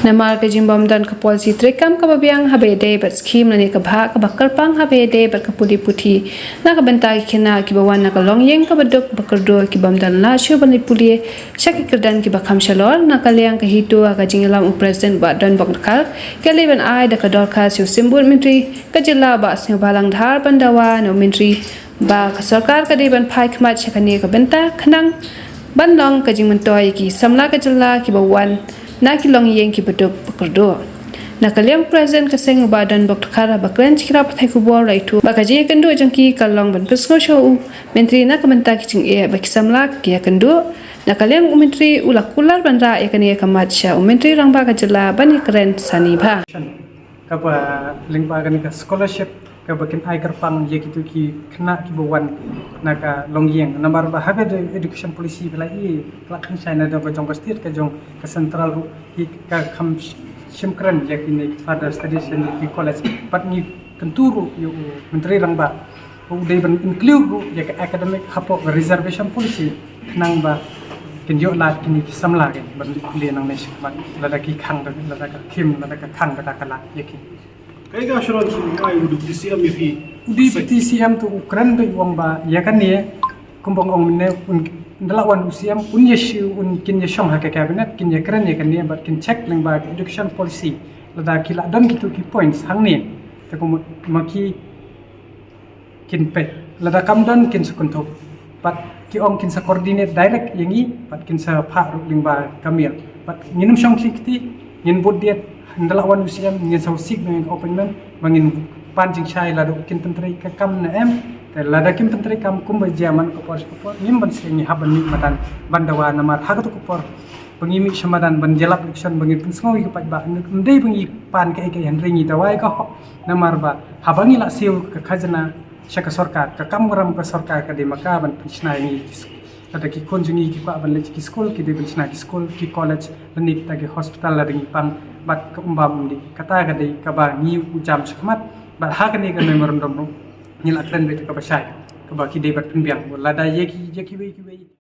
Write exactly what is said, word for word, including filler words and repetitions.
Namar ka jingbym don ka polisi treikam kaba biang haba ïadei bad skhim lane ka bhah kaba kyrpang haba ïadei bad ka pule puthi na ka bynta ki khynnah kiba wan na ka longïing kaba duk ba kyrduh kibym don lad shuh ban leit pule sha ki kyrdan kiba kham shalor. Na ka liang ka HITO ha ka jingïalam u President Bah Donbok Dkhar ka la leit ban ai da ka dorkhas sha u Symbud Myntri ka jylla Bah Sniawbhalang Dhar ban dawa na u Myntri ba ka sorkar ka dei ban phai khmat sha kane ka bynta khnang ban long ka jingmyntoi ïa ki samla ka jylla kiba wan na ki longïing kiba duk ba kyrduh. Na ka liang u President ka seng u Bah Donbok Dkhar haba kren sha ki lad pathai khubor u la ïathuh ba ka jingïakynduh jong ki ka long ban pynsngew sha u Myntri na ka bynta ki jingeh ba ki samla ki ïakynduh. Na ka liang u Myntri u la kular ban rah ïa kane ka mat sha u Myntri Rangbah ka jylla ban ïakren sani bha. Kaba lyngba kane ka scholarship kaba kin ai kyrpang ïa kito ki khynnah kiba wan na ka longïing. Namar ba ha ka education policy ba la ïa ka la kham shai na ka jong ka state, ka jong ka central ruh hi ka kham shim kren ïa kine ki further studies ïa ki college. Bad ngi kyntu ruh ïa u Myntri Rangbah u dei ban include ruh ïa ka academic hapoh ka reservation policy khnang ba kin ïoh lad kine ki samla ki ban leit pule nangne shakhmat lada ki khang, lada ka khim, lada ka khang kata ka lad ïa ki. Kaei ka assurance u ai u Deputy CM ïa phi? U Deputy CM to u kren beit u ong ba ïa kane kumba ong mynne un, ynda la wan u CM un ïa shu, un kin ïa shong ha ka cabinet kin ïa kren ïa kane bad kin check lyngba ka education policy. Lada ki la don kito ki points hangne te kumno ma ki kin peit, lada kam don kin sa kynthup. Bad ki ong kin sa coordinate direct ïa ngi bad kin sa phah ruh lyngba ka mail. Bad ngin ym shong khlieh kti, ngin bud diat, ynda la wan u CM ngin sa sik na ngin appointment ba ngin pan jingshai lada kin pyntrei ka kam ne em. Te lada kin pyntrei kam kumba jia man ka por sha ka por ngim ban seng, ngi hap ban mih madan ban dawa. Namar ha kato ka por ba ngi mih sha madan ban ïalap election ba ngin pynsngew ïa ka paidbah, ym dei ba ngi pan kaei kaei, hynrei ngi dawa ïa ka hok. Namar ba haba ngi la siew ka khajna sha ka sorkar, ka kam karam ka sorkar ka dei ma ka ban pynshna ïa ngi ki sk-, lada ki khun jong ngi ki kwah ban leit ki skul ki dei ban shna ki skul, ki college lane kita ki hospital lada ngi pang. Bad ka umbam um dei, kata ka dei kaba ngi u jam shakhmat. Bad ha kane ka memorandum ruh ngi la kren beit kaba shai kaba ki dei ban pynbiang lada ïa ki, ïa kiwei kiwei.